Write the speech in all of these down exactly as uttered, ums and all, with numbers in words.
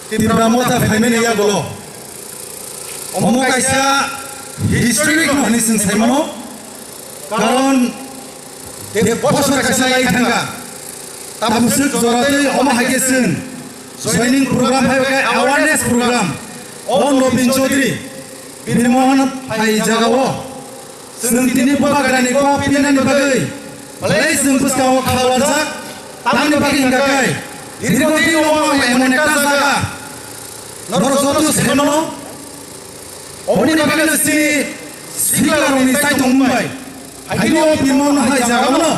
Tipra Motha phaimani yagulo omo kaisa historic no hinwi chwng saimano, karon de bosor kaisa lai thangkha. Tamswk joratwi omo hai khe chwng joining program hai khe awareness program o Nobin Chaudhary Birmohon hai jagao chwng tini bubagrani kok pinani bagwi belai chwng bwskango kha warjak. Tamni bagwi hwnkha khe dirgho din omo emon ekta jaga norok joto se mano. Oboni bagwino chini siklarokni chaitung bai haino Birmohon hai jagao no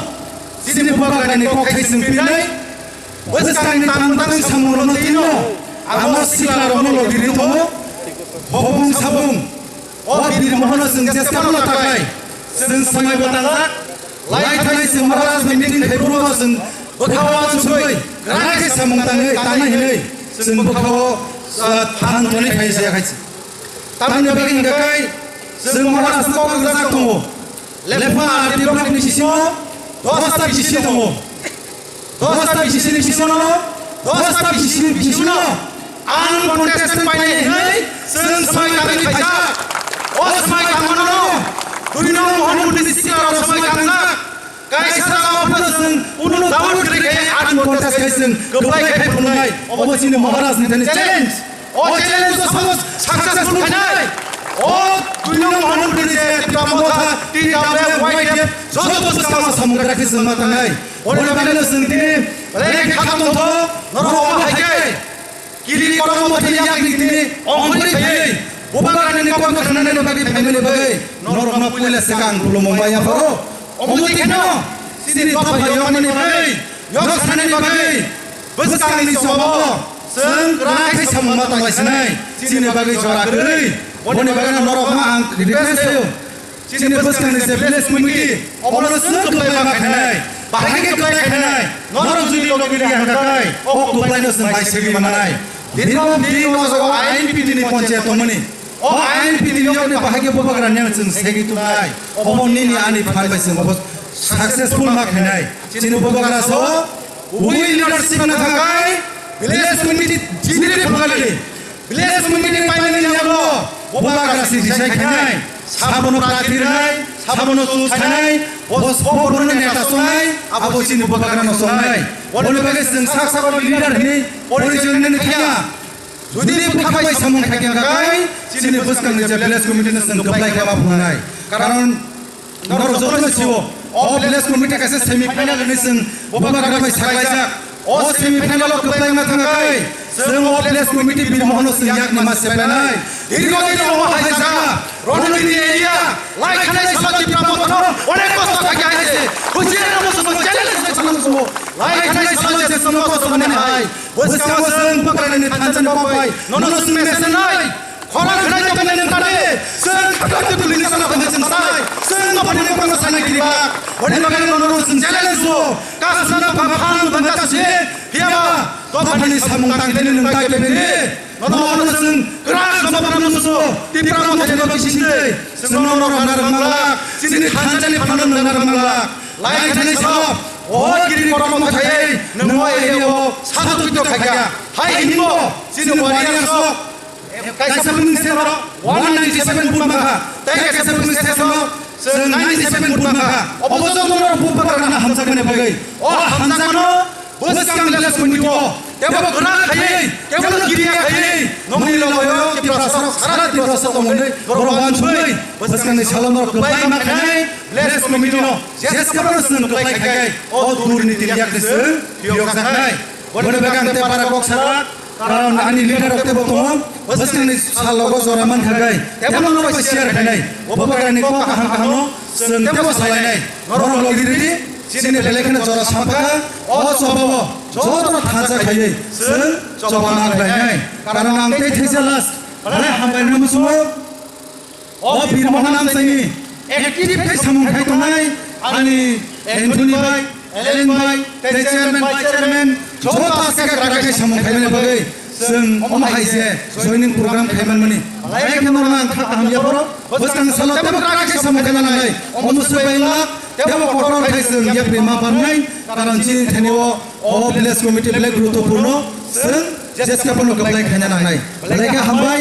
chini bubagrani kok khai chwng pinai. Bwskangni tang bwtang samungrokno tino amo siklarokno logirwi tongo. Hobung sabung o Birmohonno chwng jeskabano taklai chwng swmaibo tangjak. Lai thani chwng Maharaj ni meeting khai phuru chwng bwkhao uansugwi kwrak khe samung tangwi tangna hinwi chwng bwkhao, ah, phan tonwi phai se khai. Tamni bagwi hwnkha khe chwng Maharaj no kok rwjak tongo. Lepha R D block ni bisingo dosta B C C tongo. Dosta B C C ni bisingo, dosta B C C ni bisingo uncontested painai hinwi chwng swmai tangwi phaijak. O swmai tangmano dui nong Mohanpur ni siklarok swmai tangjak. Kaisa jagao phano chwng kunu doubt kwrwi khe uncontest khai chwng kwplai khai phunuknai. Obo chini Maharaj ni thani challenge. O challenge o samo successful khainai. O dui nong Mohanpur ni je Tipra Motha, T W F, Y T F, joto bwskangma samung kwrak khe chwng ma tangnai. Oro bagwino chwng tini belai khe kha tongtho, norok omo hai khe kiri korom mothani yakni tini ongkhorwi phaiwi bubagrani kok khanani bagwi phaimani bagwi norokno puila swkang khulumung bai yapharo. Omo twi kheno chini dopha yokmani bagwi, yok sanani bagwi bwskangni chobao chwng kwrak khe samung ma tanglaisinai. Chini bagwi jora kwrwi, boni bagwino norokno ang request khlaio. Chini bwskangni je village committee, obono chwng kwplai ma khainai, bahai khe kwplai khainai, norok jodi logi ri hwnkha khe, o kwplaino chwng bai segwi manai. Dirgham din o jaga I N P T ni ponchayat tongmani. O I N P T ni yokni bahai khe bubagrani ang chwng segwi tongnai. Obo nini ani phan bai chwng obo successful ma khainai. Chini bubagra so, ui leadership na thakai, village committee jibri phagali. Village committee ni paimani yago bubagra si decide khainai, sabono prarthi rwnai, sabono choose khainai, bo, bo boroni neta songnai, abo chini bubagrano songnai. Boni bagwi chwng sak sakni leader hinwi porichoi rwnani thangya. Jodi bwkha bai samung khaikhe hwnkha khe, chini bwskangni je village committee no chwng kwplai khe ma phunuknai. Karon norok jotono sio, o village committee kaisa semi final hinwi chwng bubagra bai saklaijak. O semi final o kwplai wngna thangkha khe, chwng o village committee Birmohon no chwng yakni ma seplainai. Dirgho din omo hai jaga, Ronogiri area, lai khanai salo Tipra Motha no onek kosto khaikha hai se. Husiar no chwng challenge chwng lai khanai salo je chwng kosto mani hai. Bwskango chwng bubagrani thansa ni kok bai nono chwng mesenai. Khorang khnai tongmani nang kani, chwng khaklai twi tongmani sana tongmani chwng sai, chwng dophani nang kono sana kiribak. Boni bagwi nono chwng challenge o, kasana bangphang bangkasi, phiyaba dophani samung tangthani nang tai kebini. Nono chwng kwrak jawab rwna muchungo, Tipra Motha ni bisingtwi chwng nono rwna rwmanglak, chini thansa ni phano rwna rwmanglak. Lai thani salo, o giri korom thai, nwngo area o sato twi to khaikha. Hai hinbo, chini warriors rok, Kaisa bwswk se borok one ninety seven vote mankha, tei kaisa bwswk se borok chwng ninety seven vote mankha. Obo joto norok bubagrano hamjakmani bagwi. O hamjakmano bwskang village committee o tebo kwrak khaiwi, tebo giriya khaiwi, nongni logoyo Tiprasa rok, sara Tiprasa tongmani borok wansugwi bwskangni salo norok kwplai ma khainai village committee no. Jeskabano chwng kwplai khaiwi o durniti yakni chwng phiyokjaknai. Boni bagwi ang tei bara kok sarak. Karon ani leader rok tebo tongo, bwskangni salogo jora mankha gai, tebo no bai share khainai, bubagrani kok kaham kaham no chwng tebo salainai, norok logi ridi, chini belai kheno jora sampha, o chobao, joto no thansa khaiwi, chwng choba ma khlainai, karon ang tei theisa last, belai hambai no muchungo. O Birmohon amchaini active khe samung khai tongnai ani Anthony bai, Ellen bai, tei chairman, vice chairman, joto aske kwrak khe samung khaimani bagwi chwng omo hai se joining program khaimanmani. Belai khe norokno ang kha kaham yapharo, bwskang salo tebo kwrak khe samung khaina nangnai. Omo swbai wngla, tebo kotor khai chwng yapri ma pannai, karon chini thani o, o village committee belai guruttopurno chwng jeska phano kwplai khaina nangnai. Belai khe hambai,